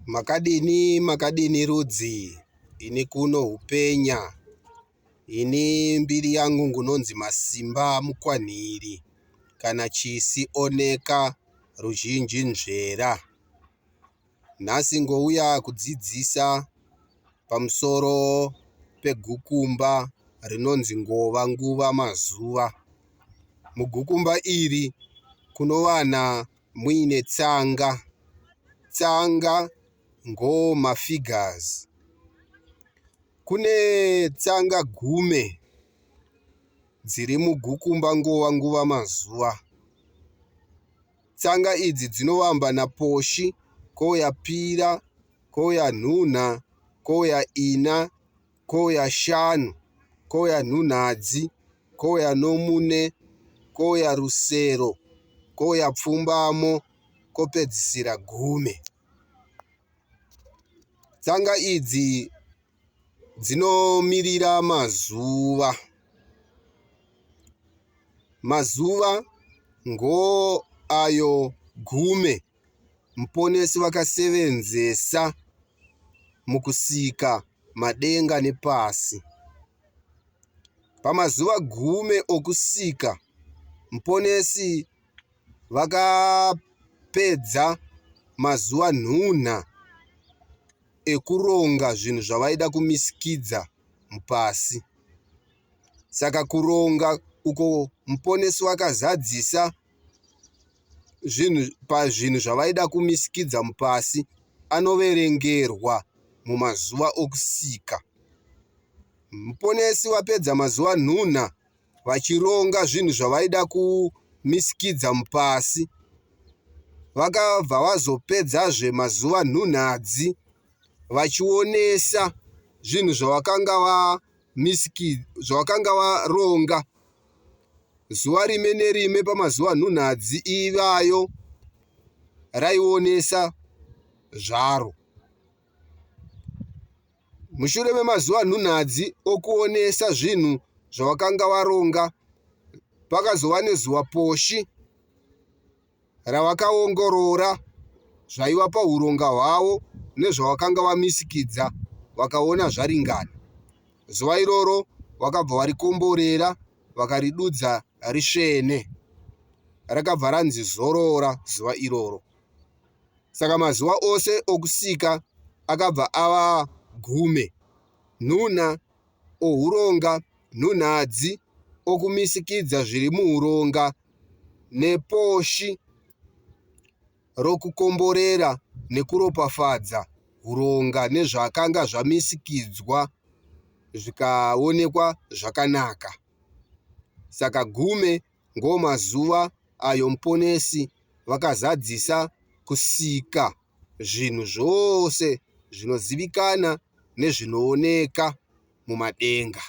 Makadini makadini rudzi ini kuno hupenya ini mbiri yangu ngunonzi Masimba Mukwanhiri kana chisi oneka ruzhinji nzvera. Nhasi ngouya kudzidzisa pamusoro pegukumba rinonzi ngova nguva mazuva. Mugukumba iri kunowana muine tsanga. Tsanga ngomafigures. Kune tsanga gume dziri mugukumba ngova nguva mazuva. Tsanga idzi dzinovamba naposhi, kouya pira, kouya nhunha, kouya ina, kouya shanu, kouya nhunhadzi, kouya nomune, kouya rusero, kouya pfumbamo, kopedzisira gume. Tsanga idzi dzinomirira mazuva. Mazuva ngo ayo gume Muponesi vakasevenzesa mukusika madenga nepasi. Pamazuva gume okusika, Muponesi vakapedza mazuva nhunha ekuronga zvinhu zvavaida kumisikidza mupasi. Saka kuronga uko Muponesi vakazadzisa zvinhu pazvinhu zvavaida kumisikidza mupasi anoverengerwa mumazuva okusika. Muponesi vapedza mazuva nhunha vachironga zvinhu zvavaida kumisikidza mupasi. Vakabva vazopedzazve mazuva nhunhadzi vachionesa zvinhu zvavakanga zvavakanga varonga. Zuva rime nerime pamazuva nhunhadzi ivayo raionesa zvaro. Mushure memazuva nhunhadzi okuonesa zvinhu zvavakanga varonga, pakazova nezuva poshi ravakaongorora zvaiva pahuronga hwavo nezvavakanga vamisikidza vakaona zvaringana. Zuva iroro vakabva varikomborera vakaridudza risvene. Rakabva ranzi zorora zuva iroro. Saka mazuva ose okusika akabva ava gume. Nhunha ohuronga, nhunhadzi okumisikidza zviri muhuronga neposhi rokukomborera nekuropafadza huronga nezvakanga zvamisikidzwa zvikaonekwa zvakanaka. Saka gume ngomazuva ayo Muponesi vakazadzisa kusika zvinhu zvose zvinozivikana nezvinooneka mumadenga.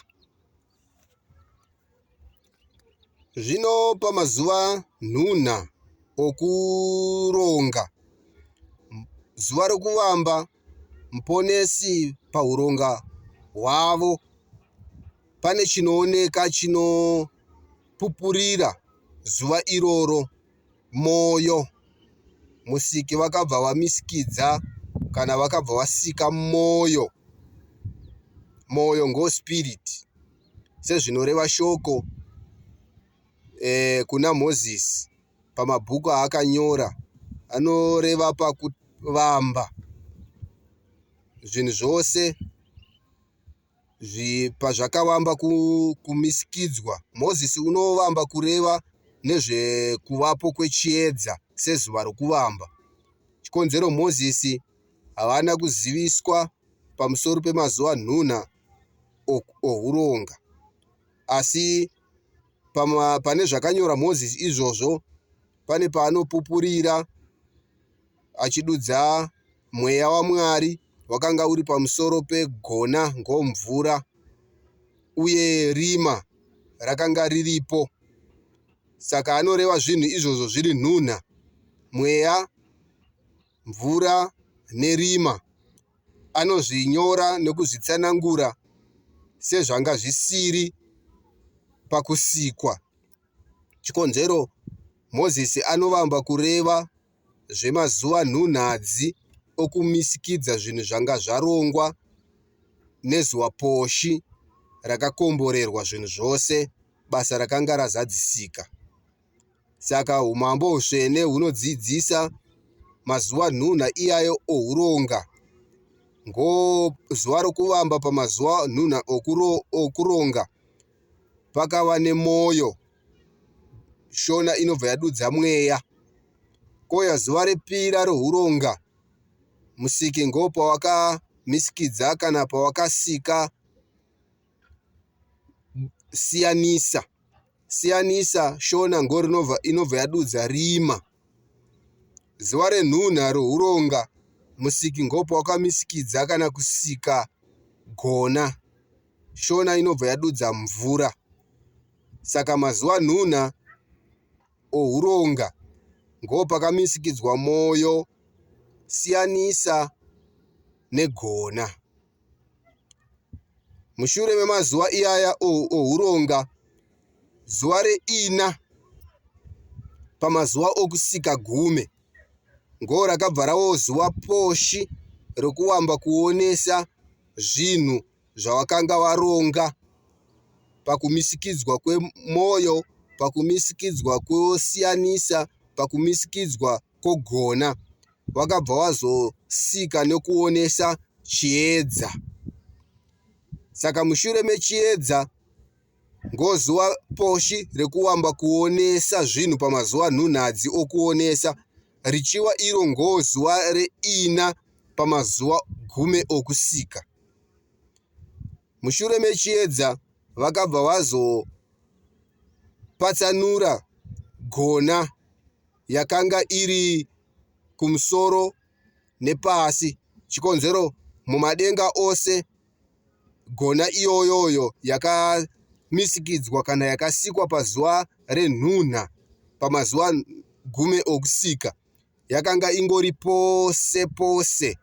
Zvino pamazuva nhunha okuronga, zuva rokuvamba Muponesi pahuronga hwavo pane chinooneka chinopupurira zuva iroro moyo. Musiki vakabva vamisikidza kana vakabva vasika moyo. Moyo ngospirit sezvinoreva shoko kuna Mozisi pamabhuku aakanyora anoreva pakuvamba zvinhu zvose pazvakavamba kumisikidzwa. Mozisi unovamba kureva nezvekuvapo kwechiedza sezuva rokuvamba. Chikonzero Mozisi havana kuziviswa pamusoro pemazuva nhunha ohuronga. Asi pane zvakanyora Mozisi izvozvo pane paanopupurira achidudza mweya waMwari wakanga uri pamusoro pegona ngomvura uye rima rakanga riripo. Saka anoreva zvinhu izvozvo zviri nhunha, mweya, mvura nerima. Anozvinyora nekuzvitsanangura sezvanga zvisiri pakusikwa. Chikonzero Mozisi anovamba kureva zvemazuva nhunhadzi. okumisikidza zvinhu zvanga zvarongwa nezuva poshi rakakomborerwa zvinhu zvose basa rakanga razadzisika. Saka umambo husvene hunodzidzisa mazuva nhunha iyayo ohuronga ngozuva rokuvamba pamazuva nhunha okuronga pakava nemoyo Shona inobva yadudza mweya. Kouya zuva repira rohuronga Musiki ngopawakamisikidza kana pawakasika siyanisa. Siyanisa Shona ngorinobva inobva yadudza rima. Zuva renhunha rohuronga Musiki ngopawakamisikidza kana kusika gona. Shona inobva yadudza mvura. Saka mazuva nhunha ohuronga ngopakamisikidzwa moyo siyanisa negona. Mushure memazuva iyaya ohuronga, zuva reina pamazuva okusika gume ngorakabva rawo zuva poshi rokuwamba kuonesa zvinhu zvawakanga waronga pakumisikidzwa kwemwoyo, pakumisikidzwa kwosiyanisa, pakumisikidzwa kwogona. Wakabva wazosika nekuonesa chiedza. Saka mushure mechiedza ngozuva poshi rekuwamba kuonesa zvinhu pamazuva nhunhadzi okuonesa richiwa iro ngozuva reina pamazuva gume okusika. Mushure mechiedza vakabva vazopatsanura gona yakanga iri kumusoro nepasi. Chikonzero mumadenga ose gona iyoyoyo yakamisikidzwa kana yakasikwa pazuva renhunha pamazuva gume okusika yakanga ingori pose pose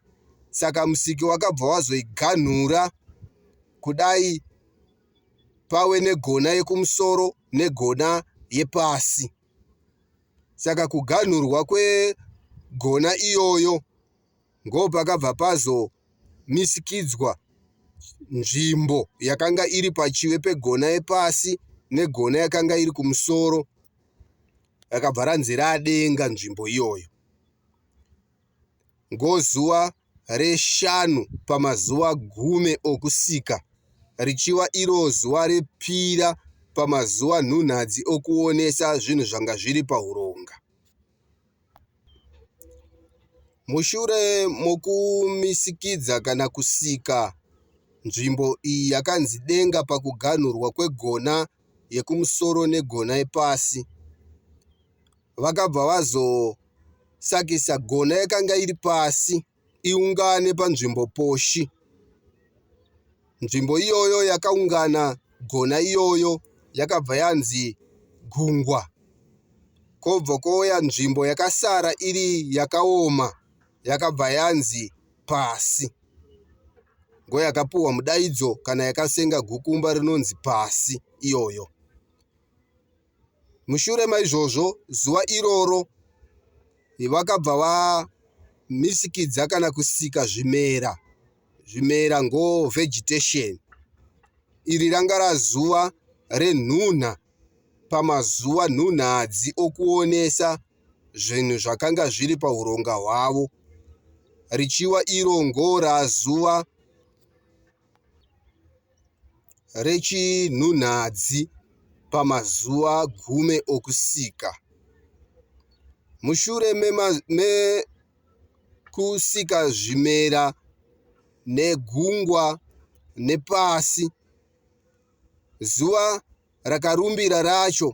saka musiki wakabva wazoiganhura kudai pawe negona yekumusoro negona yepasi saka kuganhurwa kwegona iyoyo ngopakabva pazomisikidzwa nzvimbo yakanga iri pachive pegona yepasi negona yakanga iri kumusoro rakabva ranzi radenga nzvimbo iyoyo. Ngozuva reshanu pamazuva gume okusika, richiva iro zuva repira pamazuva nhunhadzi okuonesa zvinhu zvanga zviri pahuronga. Mushure mokumisikidza kana kusika nzvimbo iyi yakanzi denga pakuganhurwa kwegona yekumusoro negona yepasi, vakabva vazosakisa gona yakanga iri pasi iungane panzvimbo poshi. Nzvimbo iyoyo yakaungana gona iyoyo yakabva yanzi gungwa. Kobva kouya nzvimbo yakasara iri yakaoma yakabva yanzi pasi. Ngoyakapuhwa mudaidzo kana yakasenga gukumba rinonzi pasi iyoyo. Mushure maizvozvo zuva iroro vakabva vamisikidza kana kusika zvimera. Zvimera ngo vegetation. Iri ranga razuva renhunha pamazuva nhunhadzi okuonesa zvinhu zvakanga zviri pahuronga hwavo. Richiwa iro ngorazuva rechinhunhadzi pamazuva gume okusika. Mushure mekusika zvimera negungwa nepasi, zuva rakarumbira racho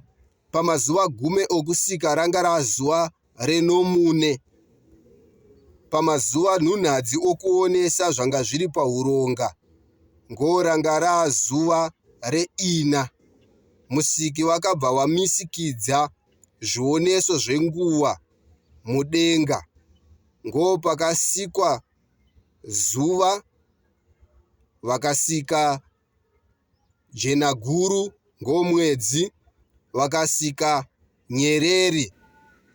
pamazuva gume okusika ranga razuva renomune. Pamazuva nhunhadzi okuonesa zvanga zviri pahuronga ngoranga razuva reina. Musiki vakabva vamisikidza zvioneso zvenguva mudenga. Ngopakasikwa zuva vakasika Jenaguru ngomwedzi vakasika nyereri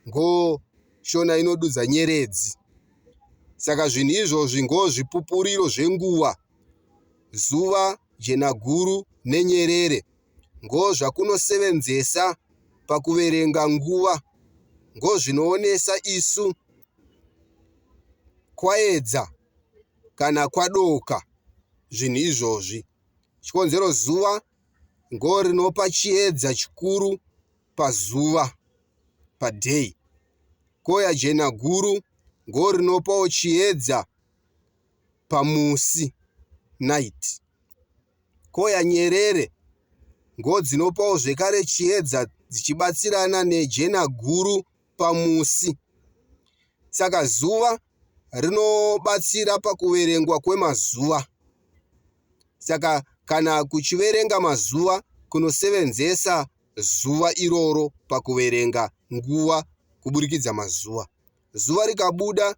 ngoShona inodudza nyeredzi. Saka zvinhu izvozvi ngozvipupuriro zvenguva, zuva, jenaguru nenyerere ngozvakunosevenzesa pakuverenga nguva, ngozvinoonesa isu kwaedza kana kwadoka zvinhu izvozvi. Chikonzero zuva ngorinopa chiedza chikuru pazuva, paday. Kouya jenaguru ngorinopawo chiedza pamusi, night. Kouya nyerere ngodzinopawo zvekare chiedza dzichibatsirana nejenaguru pamusi. Saka zuva rinobatsira pakuverengwa kwemazuva. Saka kana kuchiverenga mazuva kunosevenzesa zuva iroro pakuverenga nguva kuburikidza mazuva. Zuva rikabuda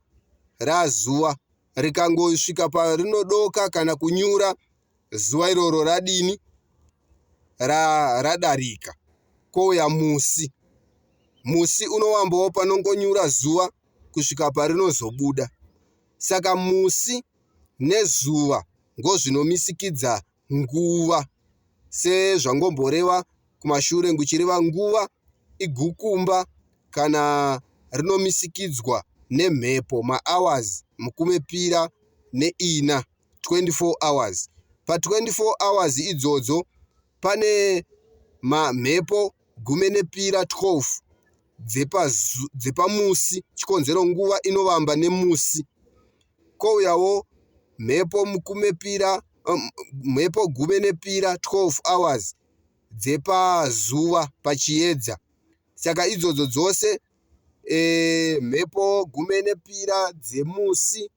razuva, rikangosvika parinodoka kana kunyura zuva iroro radini radarika. Kouya musi. Musi unowambawo panongonyura zuva kusvika parinozobuda. Saka musi nezuva ngozvinomisikidza nguva sezvangomboreva kumashure nguchireva nguva igukumba kana rinomisikidzwa nemhepo mahours mukumepira neina 24 hours. Pa 24 hours idzodzo pane mamhepo gume nepira 12 dzepamusi chikonzero nguva inovamba nemusi. Kouyawo mhepo mukumepira mhepo gume nepira 12 hours dzepazuva pachiedza. Saka idzodzo dzose e, mhepo gume nepira dzemusi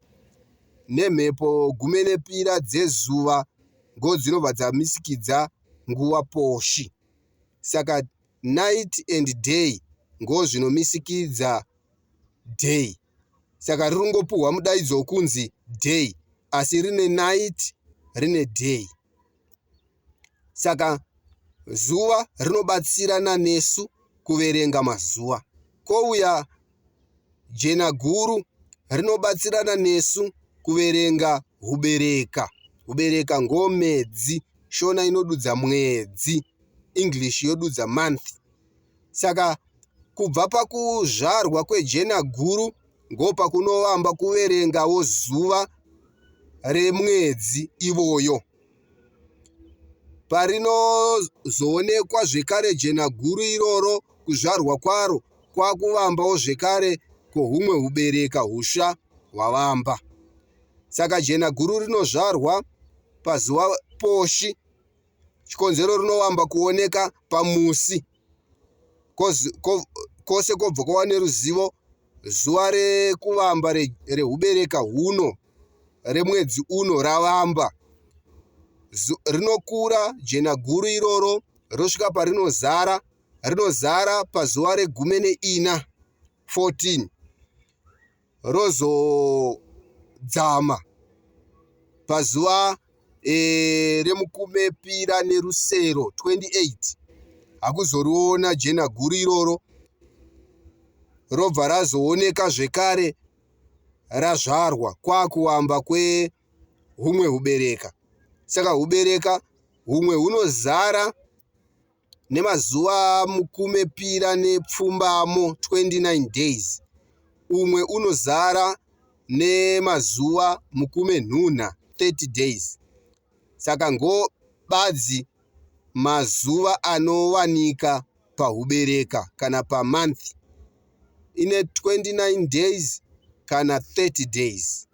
nemhepo gume nepira dzezuva ngodzinobva dzamisikidza nguva poshi. Saka night and day ngozvinomisikidza day. Saka riri kungopuhwa mudaidzo wokunzi day asi rine night rine day. Saka zuva rinobatsirana nesu kuverenga mazuva. Kouya jena guru rinobatsirana nesu kuverenga hubereka. Hubereka ngomedzi. Shona inodudza mwedzi, English yodudza month. Saka kubva pakuzvarwa kwejena guru ngopakunovamba kuverengawo zuva remwedzi ivoyo. Parinozoonekwa zvekare jena guru iroro kuzvarwa kwaro kwakuvambawo zvekare kwohumwe hubereka husva hwavamba. Saka jena guru rinozvarwa pazuva poshi chikonzero rinovamba kuoneka pamusi kwose kwobva kwava neruzivo zuva rekuvamba rehubereka huno remwedzi uno ravamba rinokura jena guru iroro rosvika parinozara rinozara pazuva regume neina 14 rozodzama pazuva e, remukumepira nerusero 28 hakuzoriona jena guru iroro robva razooneka zvekare razvarwa kwakuvamba kwehumwe hubereka saka hubereka humwe hunozara nemazuva mukumepira nepfumbamo 29 days umwe unozara nemazuva mukumenhunha 30 days saka ngo badzi mazuva anowanika pahubereka kana pamonth ine 29 days kana 30 days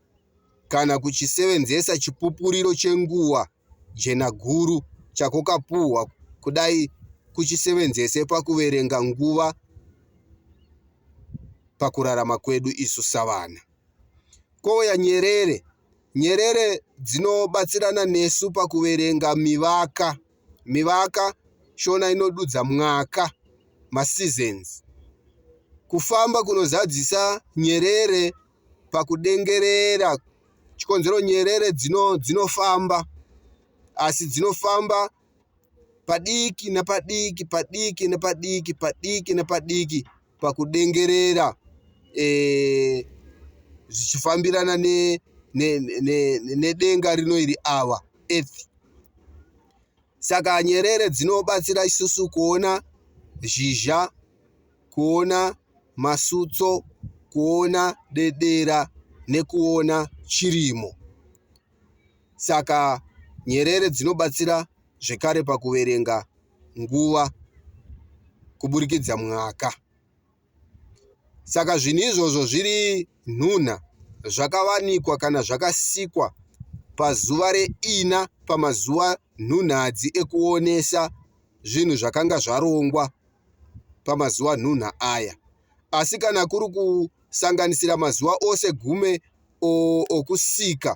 kana kuchisevenzesa chipupuriro chenguva jena guru chakokapuhwa kudai kuchisevenzese pakuverenga nguva pakurarama kwedu isu savana. Kouya nyerere. Nyerere dzinobatsirana nesu pakuverenga mivaka. Mivaka Shona inodudza mwaka, maseasons. Kufamba kunozadzisa nyerere pakudengerera chikonzero nyerere dzino dzinofamba asi dzinofamba padiki napadiki padiki napadiki padiki napadiki pakudengerera e, zvichifambirana nedenga rino iri our earth. Saka nyerere dzinobatsira isusu kuona zhizha, kuona masutso, kuona dedera nekuona chirimo. Saka nyerere dzinobatsira zvekare pakuverenga nguva kuburikidza mwaka. Saka zvinhu izvozvo zviri nhunha zvakavanikwa kana zvakasikwa pazuva reina pamazuva nhunhadzi ekuonesa zvinhu zvakanga zvarongwa pamazuva nhunha aya. Asi kana kuri kusanganisira mazuva ose gume okusika,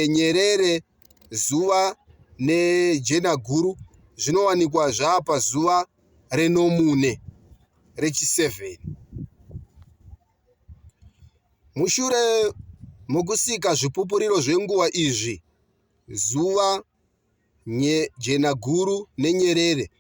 nyerere, zuva nejenaguru zvinowanikwa zvaapazuva renomune, rechi7. Mushure mokusika zvipupuriro zvenguva izvi, zuva, jenaguru nenyerere.